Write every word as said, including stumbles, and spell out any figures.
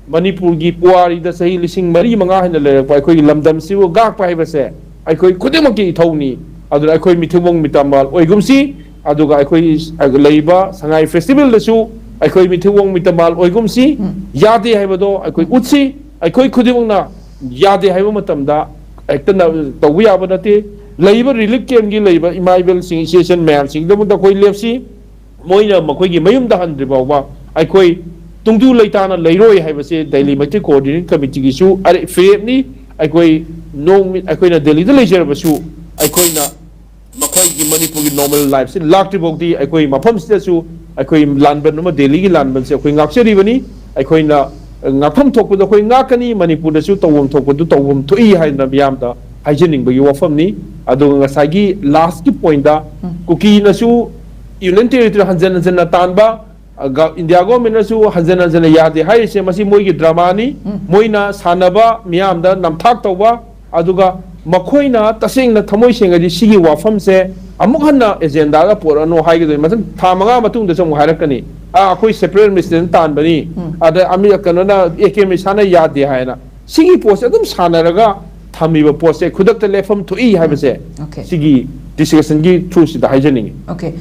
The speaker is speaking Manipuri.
ꯃꯅꯤꯄꯨꯔꯒꯤ ꯄꯨꯋꯥꯔꯤꯗ ꯆꯍꯤ ꯂꯤꯁꯤꯡ ꯃꯔꯤ ꯃꯉꯥ ꯍꯦꯟꯅ ꯂꯩꯔꯛꯄ ꯑꯩꯈꯣꯏꯒꯤ ꯂꯝꯗꯝꯁꯤꯕꯨ ꯉꯥꯛꯄ ꯍꯥꯏꯕꯁꯦ ꯑꯩꯈꯣꯏ ꯈꯨꯗꯤꯡꯃꯛꯀꯤ ꯏꯊꯧꯅꯤ꯫ ꯑꯗꯨꯅ ꯑꯩꯈꯣꯏ ꯃꯤꯊꯤꯕꯣꯡ ꯃꯤꯇꯝꯕꯥꯜ ꯑꯣꯏꯒꯨꯝꯁꯤ, ꯑꯗꯨꯒ ꯑꯩꯈꯣꯏ ꯂꯩꯔꯤꯕ ꯁꯉꯥꯏ ꯐꯦꯁꯇꯤꯚꯦꯜꯗꯁꯨ ꯑꯩꯈꯣꯏ ꯃꯤꯊꯤꯕꯣꯡ ꯃꯤꯇꯝꯕꯥꯜ ꯑꯣꯏꯒꯨꯝꯁꯤ꯫ ꯌꯥꯗꯦ ꯍꯥꯏꯕꯗꯣ ꯑꯩꯈꯣꯏ ꯎꯠꯁꯤ꯫ ꯑꯩꯈꯣꯏ ꯈꯨꯗꯤꯡꯃꯛꯅ ꯌꯥꯗꯦ ꯍꯥꯏꯕ ꯃꯇꯝꯗ ꯍꯦꯛꯇ ꯇꯧꯕ ꯌꯥꯕ ꯅꯠꯇꯦ꯫ ꯂꯩꯔꯤꯕ ꯔꯤꯂꯤꯐ ꯀꯦꯝꯞꯀꯤ ꯂꯩꯔꯤꯕ ꯏꯃꯥ ꯏꯕꯦꯜꯁꯤꯡ, ꯏꯆꯦ ꯏꯆꯟ ꯃꯌꯥꯝꯁꯤꯡꯒꯤꯗꯃꯛꯇ ꯑꯩꯈꯣꯏ ꯂꯦꯞꯁꯤ꯫ ꯃꯣꯏꯅ ꯃꯈꯣꯏꯒꯤ ꯃꯌꯨꯝꯗ ꯍꯟꯗ꯭ꯔꯤ ꯐꯥꯎꯕ ꯑꯩꯈꯣꯏ ꯇꯨꯡꯗꯨ ꯂꯩꯇꯥꯅ ꯂꯩꯔꯣꯏ ꯍꯥꯏꯕꯁꯦ ꯗꯦꯜꯂꯤ ꯃꯩꯇꯩ ꯀꯣꯑꯣꯔꯗꯤꯅꯦꯁꯟ ꯀꯃꯤꯇꯤꯒꯤꯁꯨ ꯑꯔꯦ-, ꯐꯤꯔꯦꯞꯅꯤ꯫ ꯑꯩꯈꯣꯏ ꯅꯣꯡꯃ ꯑꯩꯈꯣꯏꯅ ꯗꯦꯜꯂꯤꯗ ꯂꯩꯖꯔꯕꯁꯨ ꯑꯩꯈꯣꯏꯅ ꯃꯈꯣꯏꯒꯤ ꯃꯅꯤꯄꯨꯔꯒꯤ ꯅꯣꯔꯃꯦꯜ ꯂꯥꯏꯐꯁꯤ ꯂꯥꯛꯇ꯭ꯔꯤ ꯐꯥꯎꯗꯤ ꯑꯩꯈꯣꯏ ꯃꯐꯝꯁꯤꯗꯁꯨ ꯑꯩꯈꯣꯏ ꯂꯥꯟꯕꯟ ꯑꯃ, ꯗꯦꯜꯂꯤꯒꯤ ꯂꯥꯟꯕꯟꯁꯦ ꯑꯩꯈꯣꯏ ꯉꯥꯛꯆꯔꯤꯕꯅꯤ꯫ ꯑꯩꯈꯣꯏꯅ ꯉꯥꯛꯐꯝ ꯊꯣꯛꯄꯗꯣ ꯑꯩꯈꯣꯏ ꯉꯥꯛꯀꯅꯤ, ꯃꯅꯤꯄꯨꯔꯗꯁꯨ ꯇꯧꯐꯝ ꯊꯣꯛꯄꯗꯨ ꯇꯧꯐꯝ ꯊꯣꯛꯏ ꯍꯥꯏꯗꯅ ꯃꯤꯌꯥꯝꯗ ꯍꯥꯏꯖꯅꯤꯡꯕꯒꯤ ꯋꯥꯐꯝꯅꯤ꯫ ꯑꯗꯨꯒ ꯉꯁꯥꯏꯒꯤ ꯂꯥꯁꯀꯤ ꯄꯣꯏꯟꯗ ꯀꯨꯀꯤꯅꯁꯨ ꯌꯨꯅꯤꯌꯟ ꯇꯦꯔꯤꯇꯣꯔꯤ ꯍꯟꯖꯟ ꯍꯟꯖꯟꯅ ꯇꯥꯟꯕ, ꯑ, ꯒ-, ꯏꯟꯗꯤꯌꯥ ꯒꯣꯔꯃꯦꯟꯅꯁꯨ ꯍꯟꯖꯟ ꯍꯟꯖꯟꯅ ꯌꯥꯗꯦ ꯍꯥꯏꯔꯤꯁꯦ, ꯃꯁꯤ ꯃꯣꯏꯒꯤ ꯗ꯭ꯔꯃꯥꯅꯤ꯫ ꯃꯣꯏꯅ ꯁꯥꯟꯅꯕ ꯃꯤꯌꯥꯝꯗ ꯅꯝꯊꯥꯛ ꯇꯧꯕ, ꯑꯗꯨꯒ ꯃꯈꯣꯏꯅ ꯇꯁꯦꯡꯅ ꯊꯃꯣꯏ ꯁꯦꯡꯉꯗꯤ ꯁꯤꯒꯤ ꯋꯥꯐꯝꯁꯦ ꯑꯃꯨꯛ ꯍꯟꯅ ꯑꯦꯖꯦꯟꯗꯥꯗ ꯄꯨꯔꯛꯑꯅꯨ ꯍꯥꯏꯒꯗꯣꯏꯅꯤ꯫ ꯃꯊꯪ ꯊꯥ ꯃꯉꯥ ꯃꯇꯨꯡꯗꯁꯨ ꯑꯃꯨꯛ ꯍꯥꯏꯔꯛꯀꯅꯤ, "ꯑꯥ, ꯑꯩꯈꯣꯏ ꯁꯦꯄꯔꯦꯠ ꯑꯦꯗꯃꯤꯅꯤꯁꯇ꯭ꯔꯦꯁꯟ ꯇꯥꯟꯕꯅꯤ, ꯑꯗ ꯑꯃꯤ-, ꯀꯩꯅꯣꯅ, ꯑꯦ ꯀꯦ ꯃꯤꯁꯥꯅ ꯌꯥꯗꯦ" ꯍꯥꯏꯅ꯫ ꯁꯤꯒꯤ ꯄꯣꯠꯁꯦ ꯑꯗꯨꯝ ꯁꯥꯟꯅꯔꯒ ꯊꯝꯃꯤꯕ ꯄꯣꯠꯁꯦ ꯈꯨꯗꯛꯇ ꯂꯦꯞꯐꯝ ꯊꯣꯛꯏ ꯍꯥꯏꯕꯁꯦ ꯑꯣꯀꯦ꯫ ꯁꯤꯒꯤ ꯗꯤꯁꯀꯁꯟꯒꯤ ꯊ꯭ꯔꯨꯁꯤꯗ ꯍꯥꯏꯖꯅꯤꯡꯉꯤ꯫ ꯑꯣꯀꯦ꯫